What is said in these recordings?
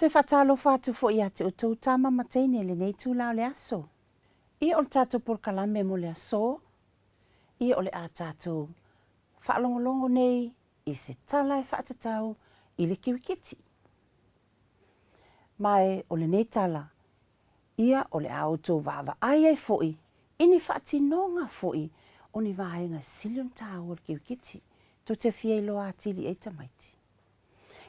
Toe faatalofa atu foi ia te outou tama ma teine i lenei itula o le aso. Ia o le tatou polokalame mo le aso, ia o le a tatou faalogologo nei i se tala e faatatau i le kiwikiti. Ma e o lenei tala, ia o le a outou vaavaai ai foi i ni faatinoga foi o ni vaega e sili ona taua o le kiwikiti, tou te fia iloa atili i ai tamaiti.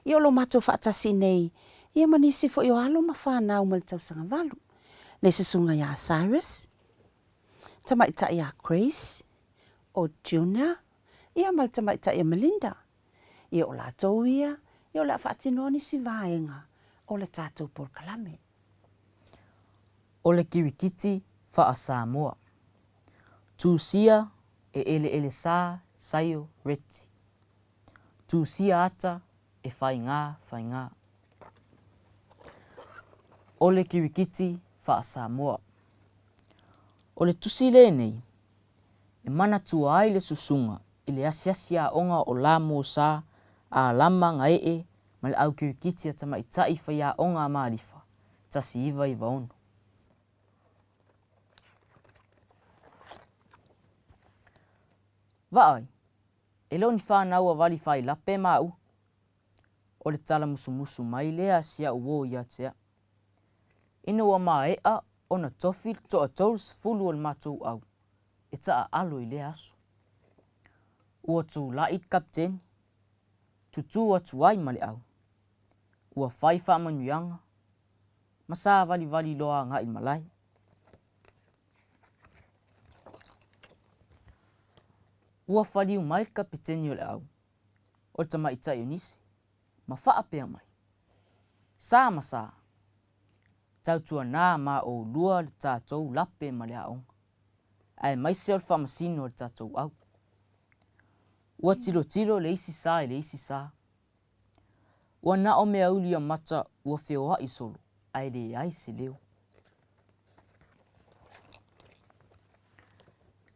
Ia o lo matou faatasi nei ia ma nisi foi o alo ma fanau mai le tausaga valu, le susuga ia Cyrus, tamaitai ia Grace, o Junior, ia ma le tamaitai ia Melinda. Ia o latou ia, ia o le a faatinoa nisi vaega o le tatou polokalame. O le kiwikiti faa-Samoa. Tusia e eleele sa saio reti. Tusia ata e faigā faigā. O le kiwikiti faa-Samoa. O le tusi lenei e manatua ai le susuga i le asiasi aoga o Lamo sa Alama Gaee ma le au kiwikiti a tamaitai faiaoga a Malifa 1996. Vaai, e le o ni fanau a vali failape maua. O le tala musumusu mai lea a si a'u uō ia te a'u. Ina ua mae'a ona tofi le toa 30 o le matou au e taaalo i lea aso. Ua tula'i le kapiteni, tutū atu ai ma le au. Ua fai faamanuiaga ma savalivali loa agaʻi i le malae. Ua faliu mai le kapiteni o le au, o le tamaitai o Nise, ma faapea mai, Sa ma sa, tautuanā ma oulua le tatou lape ma le aoga, aemaise o le faamasino a le tatou au. Ua tilotilo le isi sa i le isi sa. Ua na o meauli a mata ua feoaʻi solo ae leai se leo.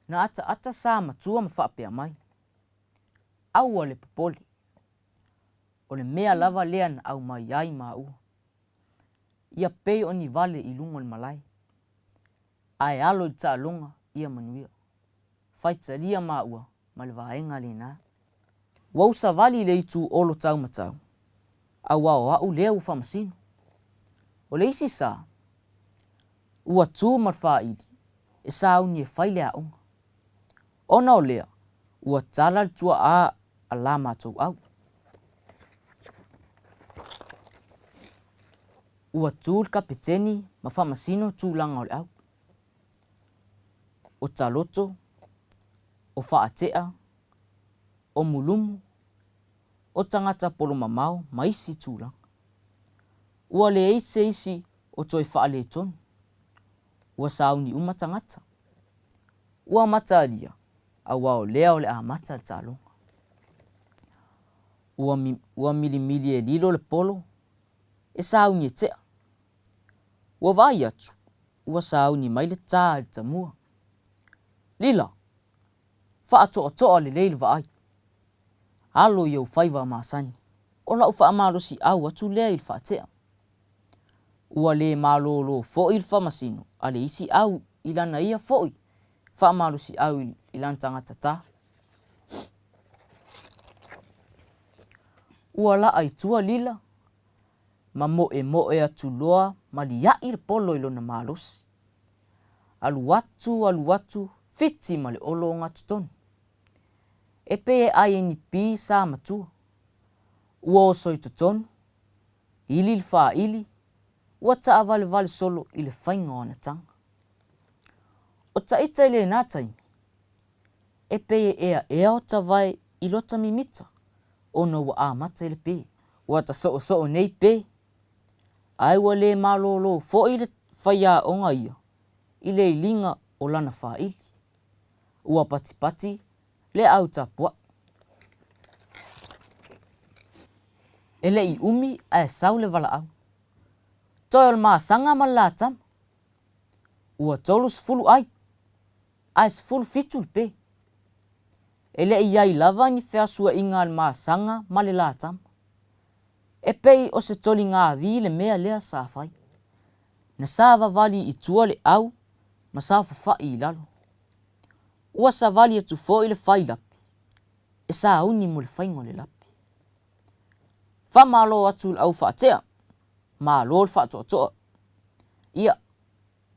Na ataata sa matua ma faapea mai, Aua le popole. O le mea lava lea na aumai ai maua. Ia pei o ni vale i luga o le malae. Ae alo i le taaloga ia manuia. Faitalia maua ma le vaega lena. Ua ou savali i le itu olo taumatau, auā o a'u lea ua faamasino. O le isi sa, ua tu ma le fāili e sauni e fai le aoga. Ona o lea, ua tala le tuaʻā a la matou au. Ua tu le kapeteni ma faamasino tulaga o le au. O Taloto, o Faatea, o Mulumu, o tagata polomamao ma isi tulaga. Ua leai se isi o toe faaletonu. Ua sauni uma tagata. Ua amatalia, auā o lea o le amata le taaloga. Ua, ua milimili e lilo le polo e sauni e tea. Ua vaai atu, ua sauni mai le tā i le tamua. Lila! Faatoatoa lelei le vaai. Alo i ou faiva masani, o la'u faamalosi'au atu lea i le faatea. Ua le malōlō fo'i le faamasino a le isi au i lana ia fo'i faamalosi'au i lana tagata tā. Ua la'a i tua lila ma mo'emo'e atu loa ma lia'i le polo i lona malosi. Alu atu, alu atu, fiti ma le olo ogatotonu. E pei e ʻai e ni pī sa matua. Ua oso i totonu, ili le fāili, ua taʻavalevale solo i le faiga o ana taga. O taʻita i lēnā taimi, e pei e ʻeaʻea o tavae i lota mimita ona ua amata i le pē. Ua tasoʻosoʻo nei pē, ae ua lē malōlō foʻi le faiaoga ia i le iliga o lana fāili. Ua patipati le au tapuaʻi. E le i umi ae sau le valaau. Toe o le masaga ma le latama. Ua 30 ai, ae 17 le pē. E le i i ai lava ni feasuaʻiga a le masaga ma le latama. E pei o se toligavi le mea lea sa fai. Na savavali i tua le au ma saofafai i lalo. Ua savali atu foi le failapi e sauni mo le faiga o le lapi. Faamalo atu i le au faatea, malo le faatoatoa. Ia,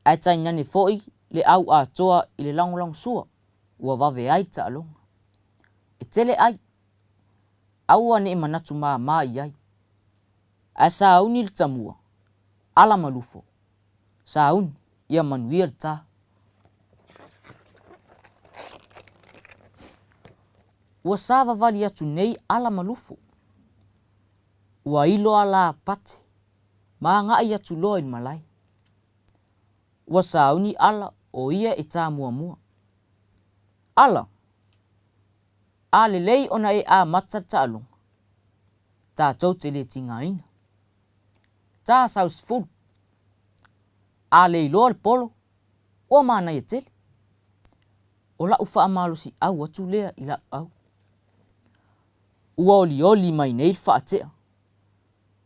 ae tainane foi le au atoa i le lagolagosua ua vave ai le taaloga. E tele ai, aua ne i manatu māmā i ai. Ae sauni le tamua, ala ma lufo, sauni ia manuia le ta. Ua savavali atu nei ala ma lufo. Ua ilo ala pate ma agai atu loa i le malae. Ua sauni ala o ia e ta muamua. Ala, A lelei ona e amata le taaloga, tatou te le tigaina. Ta sau sefulu. A le iloa le polo, ua manaia tele. O la'u faamalosi'au atu lea i la'u au. Ua olioli mai nei le faatea.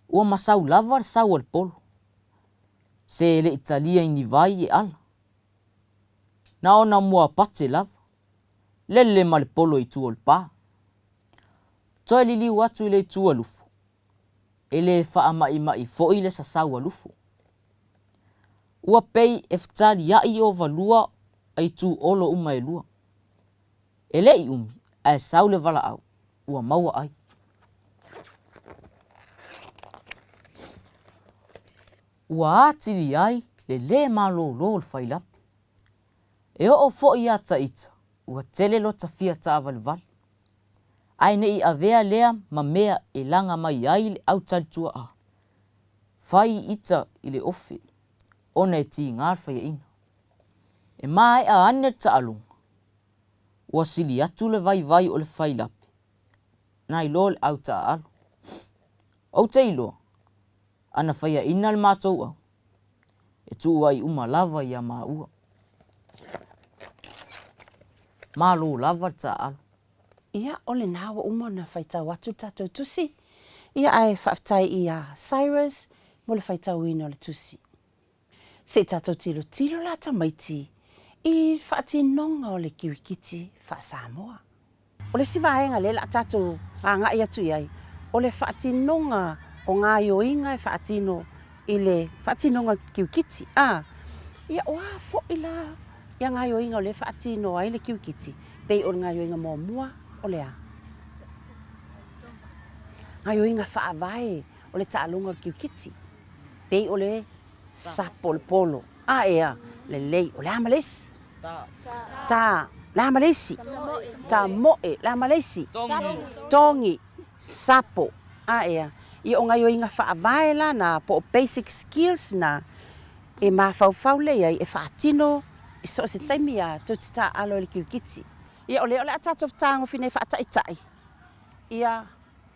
Ua masau lava le sau a le polo. Se e le i talia i ni vai e ala. Na ona muapate lava. Lele ma le polo i tua o le pa. Toe liliu atu i le itu a Lufo. E le faama'ima'i foi le sasau a Lufo. Ua pei e fetalia'i ovalua a itu olo uma e lua. E le i umi ae sau le valaau ua maua ai. Ua atili ai le lē malōlō o le failapi. E oo foi iā Taita ua tele lota fia taavalevale. Ae ne i avea lea ma mea e laga mai ai le au talituaa, fai ita i le ofe ona e tiga le faiaina. E maea ane le taaloga, ua sili atu le vaivai o le failape nai lo le au taaalo. Ou te iloa, ana faiaina le matou au, e tuuaʻi uma lava iā maua. Malo lava le taaalo. Ia, o lena ua uma ona faitau atu le tatou tusi. Ia, ae faafetai ia Cyrus mo le faitauina o le tusi. Se i tatou tilotilo la tamaiti i le faatinoga o le kirikiti faa-Samoa. O le isi vaega lea o le a tatou agai atu i ai, o le faatinoga o gaoioiga e faatino i le faatinoga o le kirikiti. A, ia o a foi la ia gaoioiga o lea e faatino ai le kirikiti? Pei o le gaoioiga muamua o le a? Gaoioiga faavae o le taaloga o le kirikiti. Pei o le sapo o le polo. A ea, lelei. O le a ma le isi? Ta. Le a ma le isi? Tamoe. Le a ma le isi? Togi. Sapo. A ea. Ia o gaoioiga faavae la na po o basic skills na e mafaufau lelei ai e faatino i so o se taimi a tou te taaalo i le kirikiti. Ia o lea o le a tatou fetagofi nei faataitai ia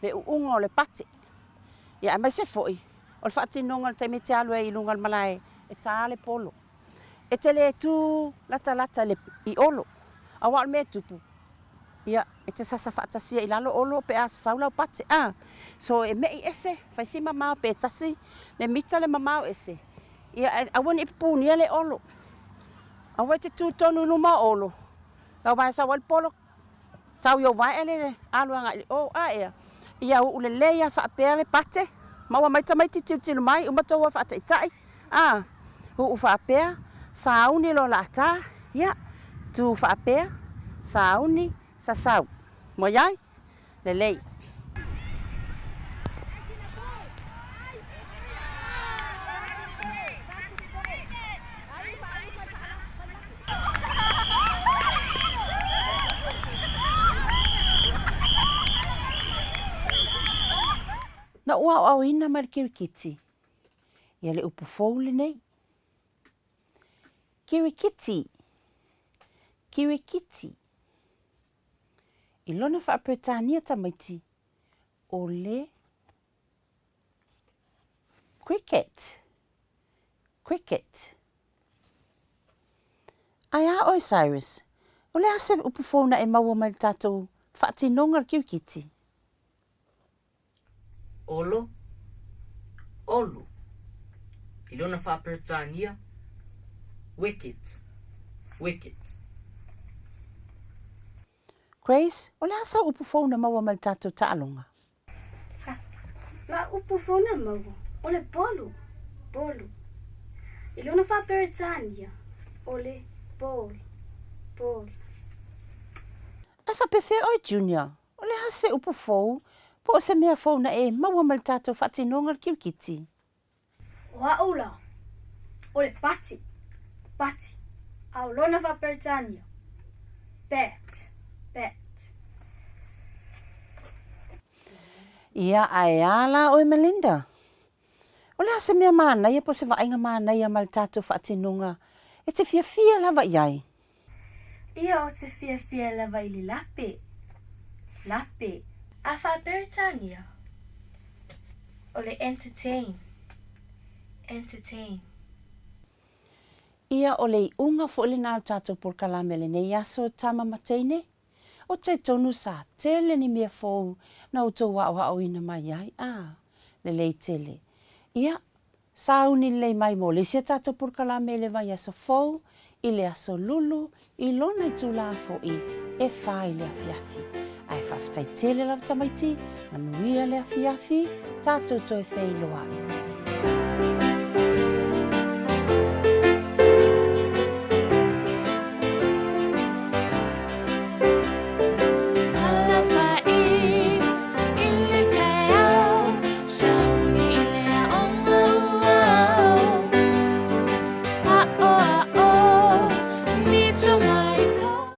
le uuga o le pate. Ia aemaise foi o le faatinoga o le taimi e te alu ai i luga o le malae e ta le polo. E te le tū latalata i le i Olo, aua o le mea e tupu, ia, e te sasa faatasi ai i lalo Olo pe a sasau lau pate, a. So e me'i ese, fai si mamao pe tasi le mita le mamao ese, ia ae aua ne i pupunia le Olo. Aua e te tū tonu i luma o Olo, lau vae sau ai le polo, Tau i ou vaea le alu agai i le o a ea. Ia uu lelei a faapea le pate, maua mai tamaiti tilotilo mai, uma tou o faataitai, a, uu faapea, sauni loa lata, ia, tu faapea, sauni, sasau. Ua iai? Lelei. Na ou aoaoina mai le kirikiti, ia le upu fou lenei. Kirikiti, kirikiti. I lona faa-Peretania tamaiti, o le cricket, cricket. Ae a oe Cyrus, o le a se upu fou na e maua mai i le tatou faatinoga o le kirikiti? Olo. Olo, i lona Faa-Peretania, Wicket, wicket. Grace, o le a sau upu fou na maua mai le tatou taaloga? Ha, ma upu fou na maua, o le polu, bolu. I lona Faa-Peretania, o le ball, ball. Ae faapefea oe Junior, o le a se upu fou po o se mea fou na e maua mai le tatou faatinoga o le kirikiti? O a'u la, o le pati, pati, a o lona Faa-Peretania, bat, bat. Ia, ae a la oe Melinda? O le a se mea manaia po o se vaaiga manaia mai le tatou faatinoga e te fiafia lava i ai? Ia o te fiafia lava i le lape, lape, a Faa-Peretania, o le entertain, entertain. Ia, o le iuga foi lena o le tatou polokalame lenei aso, tama ma teine. O te tonu sa tele ni mea fou na outou aoaoina mai ai, a, lelei tele. Ia, sauni lelei mai mo le isi a tatou polokalame i le vaiaso fou, i le aso Lulu, i lona itula fo'i e fa i le afiafi. Ae faafetai tele lava tamaiti, manuia le afiafi, tatou toe feiloai.